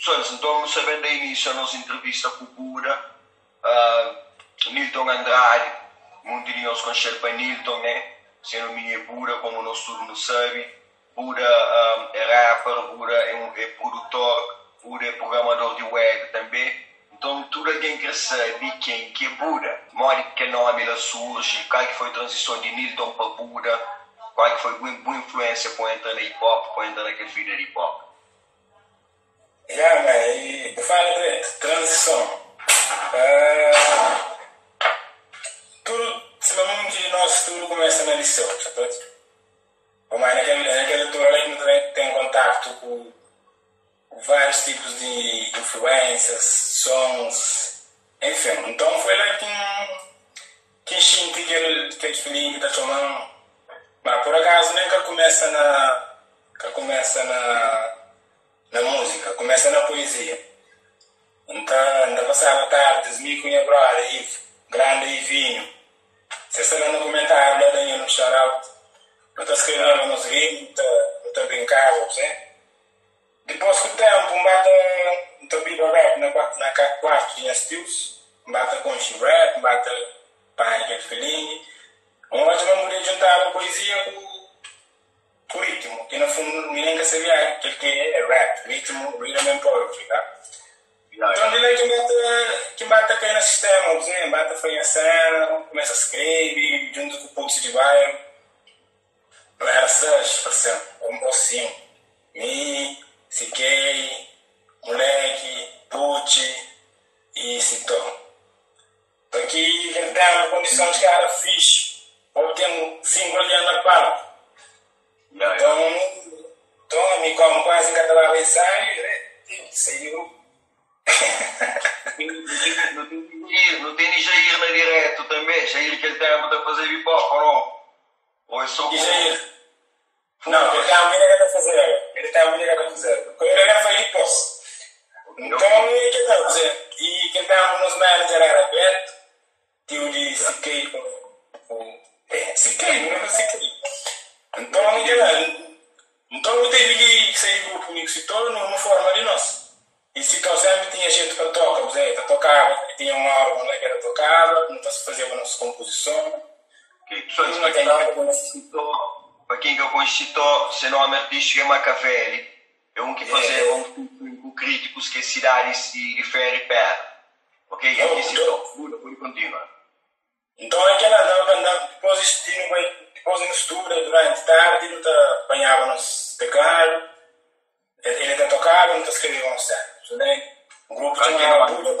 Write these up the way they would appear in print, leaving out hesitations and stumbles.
Pessoal, então sabendo da início a nossa entrevista com o Buda, Nilton Andrade, muito de nós conhecem para Nilton, né? Sendo minha Buda, como nós tudo não sabe. Buda é rapper, Buda é produtor, Buda é programador de web também. Então, tudo alguém que sabe quem que é Buda, modo que nome ela surge, qual que foi a transição de Nilton para Buda, qual que foi a boa influência para entrar na hip hop, para entrar naquele vida de hip hop. Yeah, man, e fala de transição. Tudo, se muito de nós, tudo começa na liceu, sabe? Mas naquela altura a gente tem contato com vários tipos de influências, sons, enfim. Então foi lá que senti aquele feeling que tá chamando. Mas por acaso nem que começa na música, começa na poesia. Então, ainda passava tardes, me com minha brother, Ivo, grande Ivinho. Você está no comentário lá, dando um shout-out. Eu estou escrevendo nos rimes, estou brincando, você. Depois com o tempo, um bata, um rap na quarto de estilos, um bata com rap, um bata para aquele feeling. Uma ótima mulher juntava a poesia com o ritmo, que no fundo ninguém sabia que é rap, ritmo, rhythm and poetry, tá? Então de lá que bata cai no sistema, você bata foi a cena, começa a escrever, junto com o pulso de bairro. Não era 6%, ou 5. Me, Siquei, Moleque, Pucci e Citó. Então aqui ele tem uma condição de que era fixe, ou tem 5 ali na palco. Então, me como quase acabava o ensaio, saiu. Não tem Jair na direto também, Jair que ele tem a fazer hip hop ou não? Ou é só com... Jair? Não, ele tem a mulher a fazer, ele tem a mulher a fazer. Porque ele foi hip hop. Então, e quem estava nos manager era Beto, tio de Siquei, Siquei, não era Siquei. Então, então eu teve que sair do grupo comigo, Citó, não forma de nós. E Citó sempre tinha gente para tocar, você tocava, tinha um órgão lá que era tocava, não se fazia a nossa composição. Ok, pessoal, para quem que eu conheço Citó, seu nome artístico é Machiavelli, é um que fazia um críticos que cidades de ferro e pedra. Ok, e aqui Citó, pode continuar. Então é que ela depois depois no estudo, durante a tarde, ele apanhava nos teclado, ele tá tocava, não escrevia um certo, né? O grupo chamava Buda,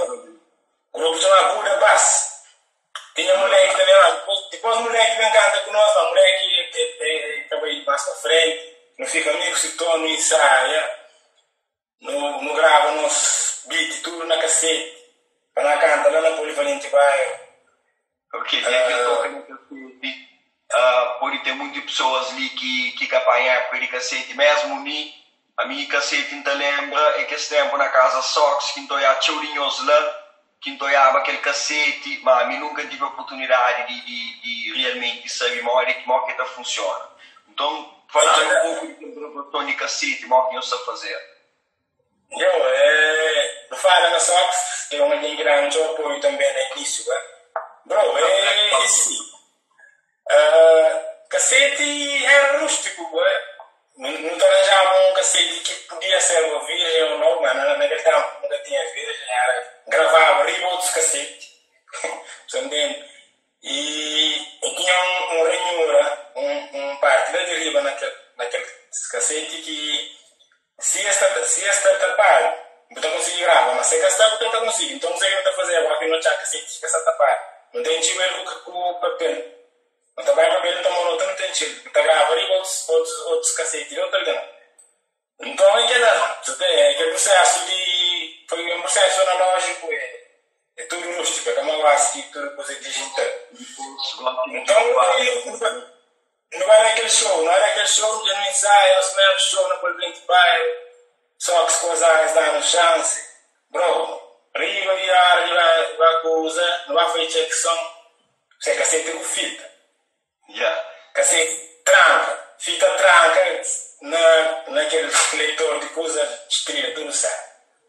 o grupo chamava Buda Bass. Tinha moleque também lá, depois o moleque vem canta com nós, o moleque acaba indo mais para frente, não fica amigo, se torna, ensaia, não grava nos beat, tudo na cacete, para não canta lá na Polivalente Bairro. Ok, e aquele toca na cacete. Pode ter muitas pessoas ali que apanham a época de cacete, mesmo mim, a minha cacete não te lembra, é que esse tempo na casa Sox, que então ia tchaurinhos lá, que então ia aquele cacete, mas a mim nunca tive a oportunidade de realmente saber como é que funciona. Então, falando um pouco de gravação de cacete, como é que eu sei fazer. Eu falo na Sox, que é uma grande apoio também no início, né? Bro, é assim. Cacete era rústico, ué. Não arranjava um cacete que podia ser uma virgem ou não, mas naquele tempo nunca tinha virgem, era, gravava riba outros cacete, você entende? E tinha um ranhura, um parte lá de riba naquele cacete que se está tapado, não conseguia gravar, mas se está tapado, não consegue. Então não sei o que está fazer agora que não tinha cacete, que está tapado. Não tem tipo com o papel. Não tá vai papel, não tá monotônico, não tem tiro. Não tá gravando outros cacetes, não tá ligado? Então é aquele processo de... Foi um processo analógico, é tudo rústico, é como eu acho que tudo coisa digital. Então não era aquele show, não era aquele show de não ensaio, nosso mesmo show na Polivalente Bairro, só que as coisas dão chance. Bro, riba de ar, vai coisa, não vai fazer check som, você cacete com fita. Yeah. Cacete tranca, fita tranca naquele leitor de coisa, estrela, tudo certo.